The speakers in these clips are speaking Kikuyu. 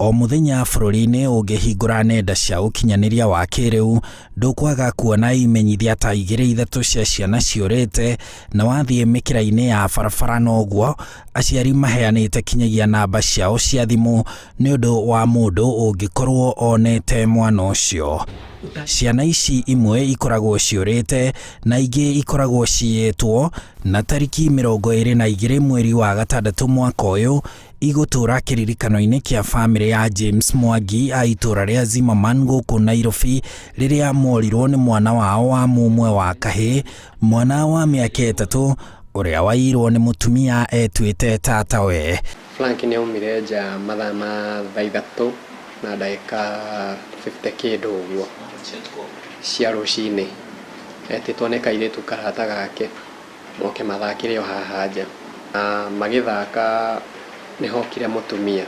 O mũthenya bũrũri-inĩ ũngĩhingũra nenda cia ũkinyanĩria wa kĩrĩu, ndũkwaga kuona imenyithia ta igĩrĩ ithatũ cia ciana ciũrĩte, na wathiĩ mĩkĩra-inĩ ya barabara noguo, aciari maheanĩte kinyagia namba ciao cia thimũ nĩ ũndũ wa mũndũ ũngĩkorwo onete mwana ũcio. Ciana ici imwe ikoragwo ciũrĩte na ingĩ ikoragwo ciyĩtwo, na tariki 22 mweri wa gatandatũ mwaka ũyũ, igũtũũra kĩririkano-inĩ kĩa bamĩrĩ ya James Mwangi a itũũra rĩa Zimmerman gũkũ Nairobi rĩrĩa morirwo nĩ mwana wao wa mũmwe wa kahĩĩ, mwana wa mĩaka 3 ũrĩa waiyirwo nĩ mũtumia etuĩte tatawe. Frank nĩ aumire nja mathaa ma thaa 3 na ndagĩka 50 kĩndũ ũguo cia rũcinĩ, etĩtwo nĩ kairĩtu karata gake moke mathakĩre o haha nja. Na magĩthaka nĩ hokire mũtumia.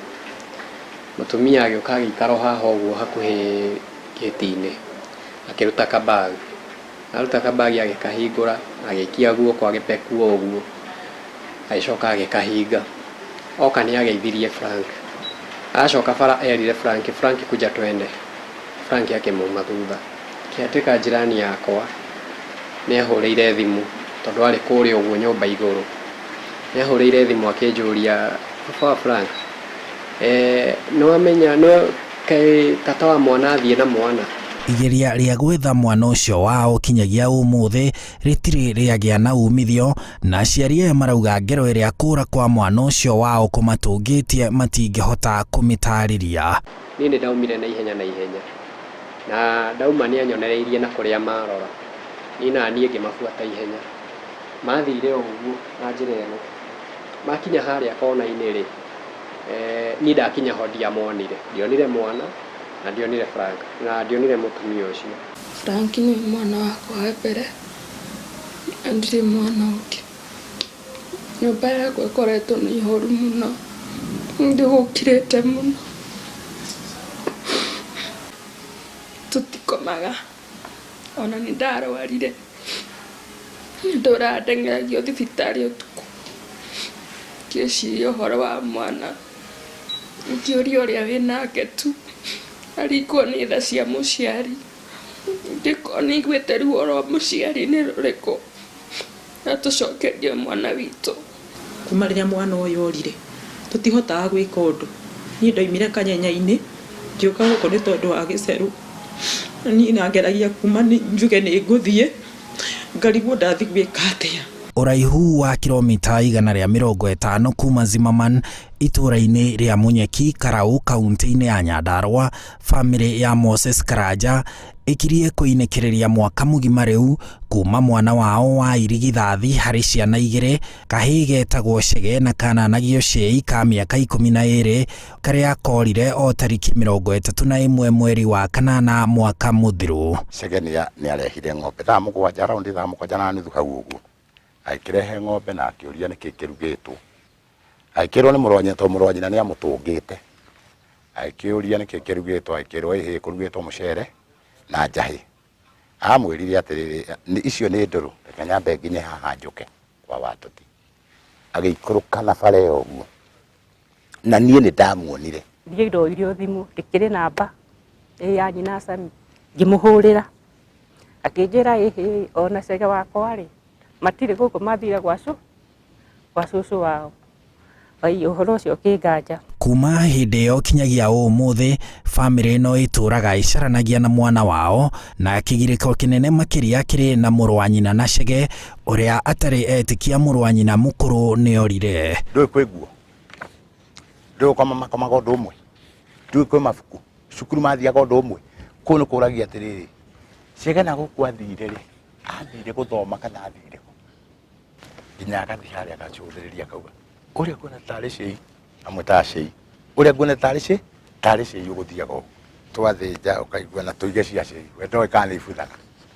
Mũtumia agĩũka agĩikara o haha ũguo hakuhĩ gĩti-inĩ, akĩruta kabag. Aruta kabag agĩkahingũra, agĩikia guoko agĩpekua ũguo, agĩcoka agĩkahinga. Oka nĩ ageithirie Frank. Acoka bara erire Frank, Frank kuja twende. Frank akĩmuma thutha. Kĩhatĩka jirani yakwa nĩ ahũrĩire thimũ tondũ arĩ kũrĩa ũguo nyũmba igũrũ. Nĩ ahũrĩire thimũ akĩnjũria, baba wa Frank, nĩ wamenya kaĩ tata wa mwana athiĩ na mwana? Igeria rĩa gwetha mwana ũcio wao kinyagia ũmũthĩ rĩtirĩ rĩagĩa na umithio, na aciari aya marauga ngero ĩrĩa kũra kwa mwana ũcio wao kũmatũngĩtie matingĩhota kũmĩtarĩria. Niĩ nĩ ndaumire na ihenya na ihenya, na ndauma nĩ anyonereirie na kũrĩa marora. Niĩ na niĩ ngĩmabuata ihenya. Mathire o ũguo na njĩra ĩno. Makinya harĩa kona-inĩ rĩ, niĩ ndakinya ho ndiamonire. Ndionire mwana na ndionire Frank na ndionire mũtumia ũcio. Frank nĩ mwana wakwa wa mbere na ndirĩ mwana ũngĩ. Nyũmba yakwa ĩkoretwo nĩ ihoru mũno, nĩgũkirĩte mũno, tũtikomaga, ona nĩ ndarwarire, ndũraga ndeng'eragio thibitarĩ ũtukũ, ngĩciria ũhoro wa mwana, ngĩũria ũrĩa wĩnake tu, aringwo nĩ tha cia mũciari, ingĩkorwo nĩ aiguĩte ruo rwa mũciari nĩ rũrĩkũ, atũcokerie mwana witũ. Kuma rĩrĩa mwana ũyũ orire, tũtihotaga gwĩka ũndũ. Niĩ ndoimire kanyenya-inĩ, ngĩũka gũkũ nĩ tondũ wa gĩcerũ. Na niĩ ngeragia kuma njuge nĩ ngũthiĩ, ngarigwo ndathiĩ gwĩka atĩa. Ũraihu wa kilomita 150 kuma Zimmerman itũũra-inĩ rĩa Munyeki Karau kaunti-inĩ ya Nyandarua, bamĩrĩ ya Moses Karanja ĩkirie kũinĩkĩrĩria mwaka mũgima rĩu kuma mwana wao wa irigithathi harĩ ciana igĩrĩ, kahĩĩ getagwo Chege na kananagio Cei ka mĩaka 12 karĩa korire o tariki 31 mweri wa kanana mwaka mũthiru. Chege nĩ arehire ng'ombe thaa 7, round thaa 7:30 hau ũguo. Agĩkĩrehe ng'ombe na akĩũria nĩkĩ kĩrugĩtwo. Agĩkĩrwo nĩ mũrũ wa nyina tondũ mũrũ wa nyina nĩ amũtũngĩte. Agĩkĩũria nĩkĩ kĩrugĩtwo, agĩkĩrwo ĩhĩ kũrugĩtwo mũcere na njahĩ. Amwĩrire atĩrĩrĩ, icio nĩ ndũrũ, reke nyambe nginye haha njũke kwa Watũti. Agĩikũrũka na bara ĩyo ũguo, na niĩ nĩ ndamuonire. Niĩ ndoirio thimũ, ndĩkĩrĩ namba ĩ ya nyina Sami, ngĩmũhũrĩra akĩnjĩra ĩhĩ ona Chege wakwa rĩ matirĩ gũkũ mathire gwa cũcũ wao. Oi, ũhoro ũcio ũkĩnganja. Kuma hĩndĩ ĩyo kinyagia ũmũthĩ, bamĩrĩ ĩno ĩtũraga ĩcaranagia na mwana wao, na kĩgirĩko kĩnene makĩria kĩrĩ na mũrũ wa nyina na Chege ũrĩa atarĩ etĩkia mũrũ wa nyina mũkũrũ nĩorire. Ndũĩ kwĩ nguo, ndũĩ gũkoma makomaga ũndũ ũmwe, ndũĩ kwĩ mabuku, cukuru mathiaga ũndũ ũmwe. Kũu nĩ kũragia atĩrĩrĩ, Chege na gũkũ athire rĩ, athire gũthoma kana athire kũ? Nginya agathiĩ harĩa agacũthĩrĩria akauga, ũrĩa nguona tarĩ Cei, amwĩtaga Cei, ũrĩa nguona tarĩ Cei, tarĩ Cei ũgũthiaga ũguo. Twathĩnja ũkaigua na tũige cia Cei, we ndoĩ kana nĩ ibuthaga.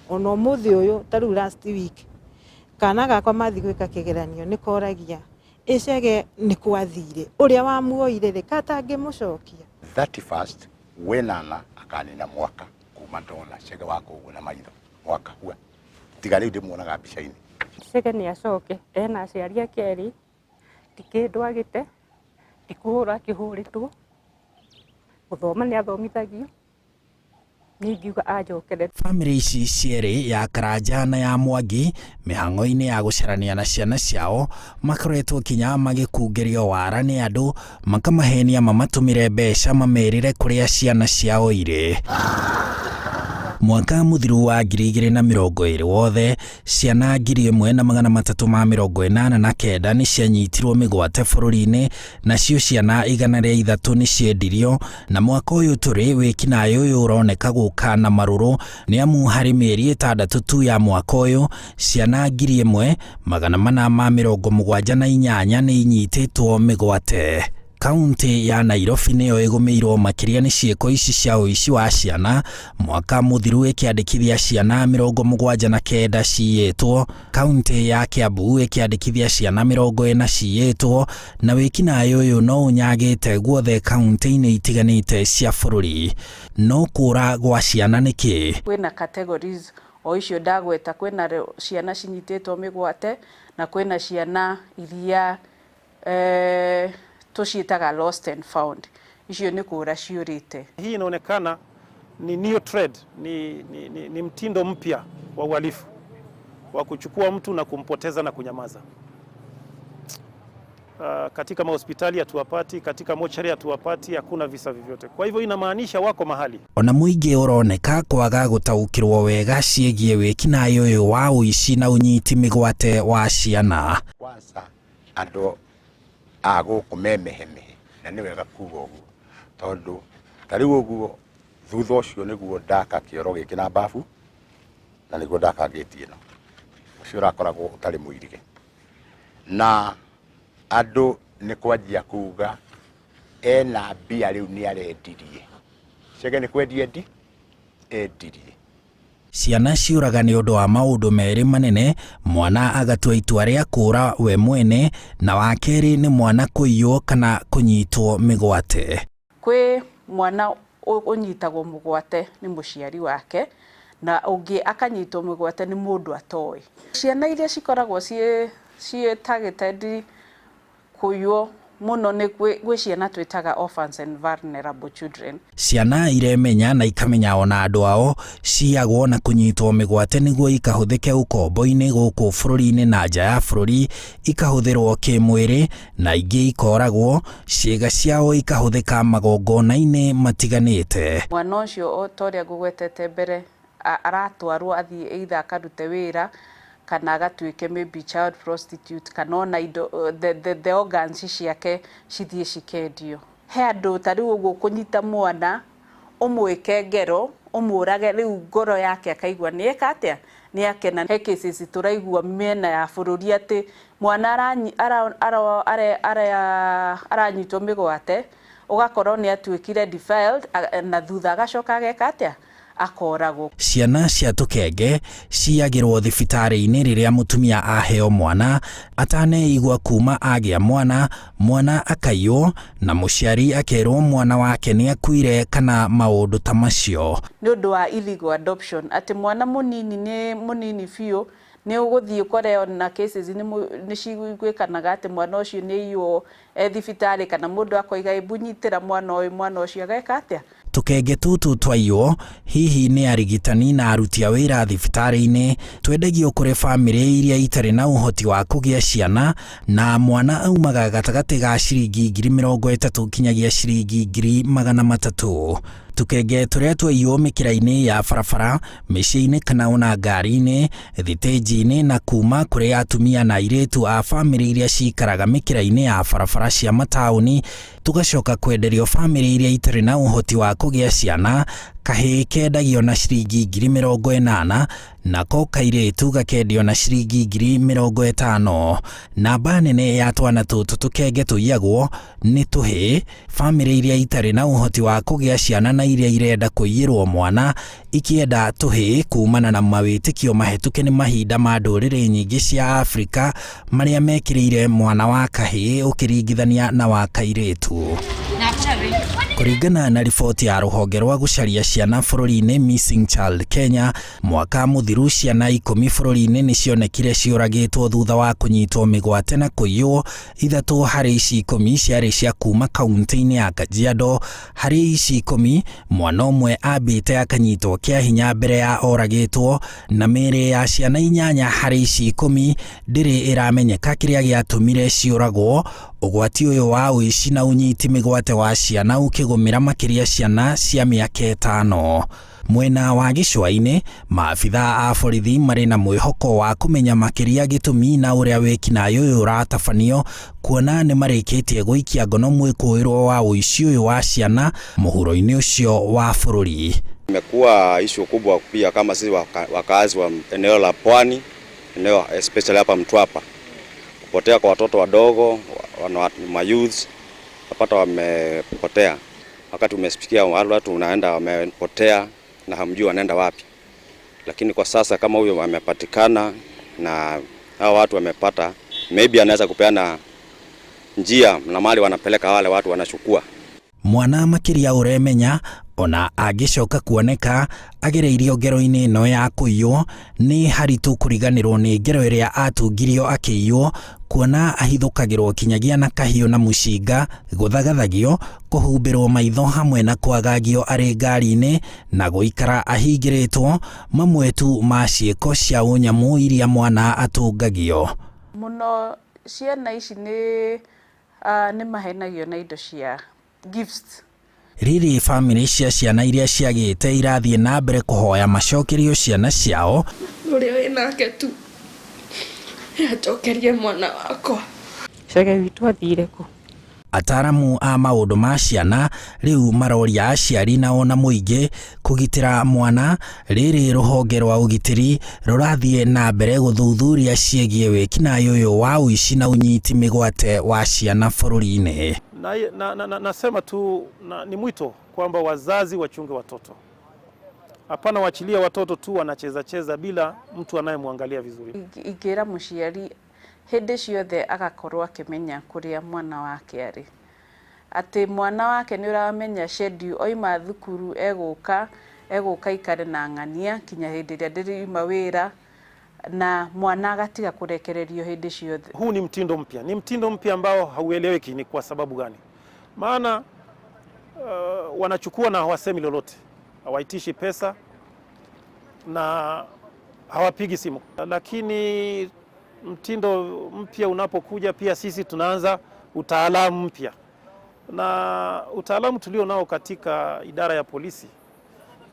Ona ũmũthĩ ũyũ, ta rĩu last week, kana gakwa mathiĩ gwĩka kĩgeranio nĩ koragia, ĩ Chege nĩ kwathire, ũrĩa wamuoire rĩ, katangĩmũcokia? 31st wenana akanina mwaka kuma ndona Chege wakwa ũguo na maitho mwaka hua, tiga rĩu ndĩmuonaga mbica-inĩ. Chege nĩ acoke ena aciari ake erĩ, ti kĩndũ agĩte, ti kũhũrwo akĩhũrĩtwo, Gũthoma nĩ athomithagio, niĩ ingiuga anjokerere. Bamĩrĩ ici cierĩ ya Karanja na ya Mwangi mĩhang'o-inĩ ya gũcarania na ciana ciao makoretwo kinya magĩkungĩrio wara nĩ andũ makamahenia mamatũmĩre mbeca mamerĩre kũrĩa ciana ciao irĩ. Mwaka mũthiru wa 2020 wothe ciana 1389 nĩ cianyitirwo mĩgwate bũrũri-inĩ nacio ciana 103 nĩ ciendirio na mwaka ũyũ tũrĩ wĩkinaĩ ũyũ ũroneka gũka na marũrũ nĩ amu harĩ mĩeri 6 tu ya mwaka ũyũ ciana 1478 nĩ inyitĩtwo mĩgwate. Kaunti ya Nairobi nĩyo ĩgũmĩirwo makĩria nĩ ciĩko ici cia ũici wa ciana mwaka mũthiru ĩkĩandĩkithia ciana 79 ciyĩtwo, kaunti ya Kiambu ĩkĩandĩkithia ciana 40 ciyĩtwo na wĩkinaĩ ũyũ no ũnyagĩte guothe kaunti-inĩ itiganĩte cia bũrũri. No kũra gwa ciana nĩkĩ? Kwĩna categories o icio ndagweta, kwĩna ciana cinyitĩtwo mĩgwate na kwĩna ciana iria tũciĩtaga lost and found, icio nĩ kũra ciũrĩte. Hii inaonekana ni new trend, ni mtindo mpya wa uhalifu wa kuchukua mtu na kumpoteza na kunyamaza. Katika mahospitali hatuwapati, katika mochari hatuwapati, hakuna visa vyovyote. Kwa hivyo inamaanisha wako mahali. Ona mũingĩ ũroneka kwaga gũtaũkĩrwo wega ciĩgiĩ wĩkinaĩ ũyũ wa ũici na ũnyiti mĩgwate wa ciana. Kwanza andũ a gũkũ memehemehe na nĩ wega kuga ũguo tondũ ta rĩu ũguo thutha ũcio nĩguo ndaka kĩoro gĩkĩ na bafu na nĩguo ndaka ngĩti ĩno ũcio ũrakoragwo ũtarĩ mũirige na andũ nĩ kwanjia kuga ena mbia rĩu nĩ arendirie Chege nĩ kwendia endirie. Ciana ciũraga nĩ ũndũ wa maũndũ merĩ manene, mwana agatua itua rĩa kũra we mwene na wa kerĩ nĩ mwana kũiywo kana kũnyitwo mĩgwate. Kwĩ mwana ũnyitagwo mũgwate nĩ mũciari wake na ũngĩ akanyitwo mĩgwate nĩ mũndũ atoĩ. Ciana iria cikoragwo ciĩ targeted kũiywo mũno nĩ gwĩ ciana twĩtaga orphans and vulnerable children. Ciana iremenya na ikamenya ona andũ ao ciyagwo na kũnyitwo mĩgwate nĩguo ikahũthĩke ũkombo-inĩ gũkũ bũrũri-inĩ na nja ya bũrũri, ikahũthĩrwo kĩmwĩrĩ na ingĩ ikoragwo, ciĩga ciao ikahũthĩka magongona-inĩ matiganĩte. Mwana ũcio o ta ũrĩa ngũgwetete mbere aratwarwo athiĩ either akarute wĩra kana agatuĩke maybe child prostitute kana ona indo the organs ciake cithiĩ cikendio. He andũ ta rĩu ũguo kũnyita mwana ũmwĩke ngero ũmũrage rĩu ngoro yake akaigua nĩ eka atĩa nĩ akena. He cases tũraigua mĩena ya bũrũri atĩ mwana aranyitwo mĩgwate ũgakorwo nĩ atuĩkire defiled na thutha agacoka ageka atĩa akoragwo. Ciana cia tũkenge ciyagĩrwo thibitarĩ-inĩ rĩrĩa mũtumia aheo mwana ataneigua kuma agĩa mwana, mwana akaiywo na mũciari akerwo mwana wake nĩ akuire kana maũndũ ta macio. Nĩ ũndũ wa illegal adoption atĩ mwana mũnini nĩ mũnini biũ nĩ ũgũthiĩ ũkore ona cases nĩ ciguĩkanaga atĩ mwana ũcio nĩ aiywo e thibitarĩ kana mũndũ akoiga ĩmbu nyitĩra mwana ũyũ, mwana ũcio ageka atĩa. Tũkenge tũtũ twaiywo hihi nĩ arigitani na aruti a wĩra thibitarĩ-inĩ twendagio kũrĩ bamĩrĩ iria itarĩ na ũhoti wa kũgĩa ciana na mwana aumaga gatagatĩ ga ciringi 30,000 kinyagia ciringi 300,000. Tũkenge tũrĩa twaiywo mĩkĩra-inĩ ya barabara, mĩciĩ-inĩ kana ona ngari-inĩ, thitĩnji-inĩ na kuma kũrĩ atumia na airĩtu a bamĩrĩ iria cikaraga mĩkĩra-inĩ ya barabara cia mataũni tũgacoka kwenderio bamĩrĩ iria itarĩ na ũhoti wa kũgĩa ciana, kahĩĩ kendagio na ciringi 80,000 nako kairĩtu gakendio na ciringi 50,000. Namba nene ya twana tũtũ tũkenge tũiyagwo nĩ tũhĩĩ, bamĩrĩ iria itarĩ na ũhoti wa kũgĩa ciana na iria irenda kũiyĩrwo mwana ikĩenda tũhĩĩ kumana na mawĩtĩkio mahĩtũke nĩ mahinda ma ndũrĩrĩ nyingĩ cia Afrika marĩa mekĩrĩire mwana wa kahĩĩ ũkĩringithania na wa kairĩtu. Kũringana na riboti ya rũhonge rwa gũcaria ciana bũrũri-inĩ Missing Child Kenya, mwaka mũthiru ciana 10 bũrũri-inĩ nĩ cionekire ciũragĩtwo thutha wa kũnyitwo mĩgwate na kũiywo. 3 harĩ ici 10 ciarĩ cia kuma kaunti-inĩ ya Kajiado. Harĩ ici 10, mwana ũmwe ambĩte akanyitwo kĩa hinya mbere ya oragĩtwo, na mĩĩrĩ ya ciana 8 harĩ ici 10 ndĩrĩ ĩramenyeka kĩrĩa gĩatũmire ciũragwo. Ũgwati ũyũ wa ũici na ũnyiti mĩgwate wa ciana ũkĩgũmĩra makĩria ciana cia mĩaka 5. Mwena wa gĩcũa-inĩ, maabitha a borithi marĩ na mwĩhoko wa kũmenya makĩria gĩtũmi na ũrĩa wĩkinaĩ ũyũ ũratabanio, kuona nĩ marĩkĩtie gũikia ngono mwĩkũĩrwo wa ũici ũyũ wa ciana mũhuro-inĩ ũcio wa bũrũri. Imekuwa issue kubwa pia kama sisi wakazi wa eneo la Pwani, eneo especially hapa Mtwapa, kupotea kwa watoto wadogo, ma youths napata wamepotea. Wakati umesikia wale watu unaenda wamepotea na hamjui wanaenda wapi. Lakini kwa sasa kama huyo amepatikana na hao watu wamepata, maybe anaweza kupeana njia na mali wanapeleka wale watu wanachukua. Mwana makĩria ũremenya ona angĩcoka kuoneka agereirio ngero-inĩ ĩno ya kũiywo, nĩ haritũ kũriganĩrwo nĩ ngero ĩrĩa atungirio akĩiywo, kuona ahithũkagĩrwo kinyagia na kahiũ na mũcinga, gũthagathagio, kũhumbĩrwo maitho hamwe na kwagagio arĩ ngari-inĩ na gũikara ahingĩrĩtwo, mamwe tu ma ciĩko cia ũnyamũ iria mwana atungagio. Mũno ciana ici nĩ mahenagio na indo cia gifts. Rĩrĩ bamĩrĩ cia ciana iria ciagĩte irathiĩ na mbere kũhoya macokerio ciana ciao. Ũrĩa wĩnake tu anjokerie mwana wakwa. Cege witũ athire kũ? Ataaramu a maũndũ ma ciana rĩu maroria aciari na ona mũingĩ kũgitĩra mwana. Rĩrĩ rũhonge rwa ũgitĩri rũrathiĩ na mbere gũthuthuria ciĩgiĩ wĩkinaĩ ũyũ wa ũici na ũnyiti mĩgwate wa ciana bũrũri-inĩ. Nasema tu ni mwito kwamba wazazi wachunge watoto. Hapana waachilia watoto tu wanacheza cheza bila mtu anayemwangalia vizuri. Ingĩra mũciari hĩndĩ ciothe agakorwo akĩmenya kũrĩa mwana wake arĩ, atĩ mwana wake nĩ ũramenya schedule, oima thukuru egũka ikare na ng'ania kinya hĩndĩ ĩrĩa ndĩriuma wĩra, na mwana agatiga kũrekererio hĩndĩ ciothe. Huu ni mtindo mpya, ni mtindo mpya ambao haueleweki ni kwa sababu gani. Maana wanachukua na hawasemi lolote, hawaitishi pesa na hawapigi simu. Lakini mtindo mpya unapokuja pia sisi tunaanza utaalamu mpya, na utaalamu tulio nao katika idara ya polisi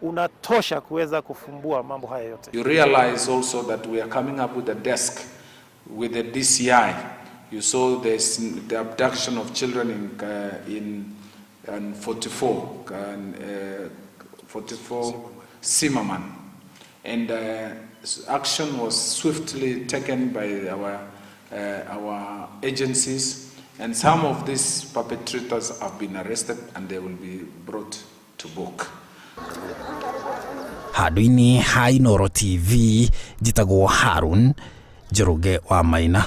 unatosha kuweza kufumbua mambo haya yote. You realize also that we are coming up with a desk with the DCI. You saw this, the abduction of children in 44 and, 44 Zimmerman, and action was swiftly taken by our agencies, and some of these perpetrators have been arrested and they will be brought to book. Handũ-inĩ ha Inooro TV, njĩtagwo Harun Njoroge wa Maina.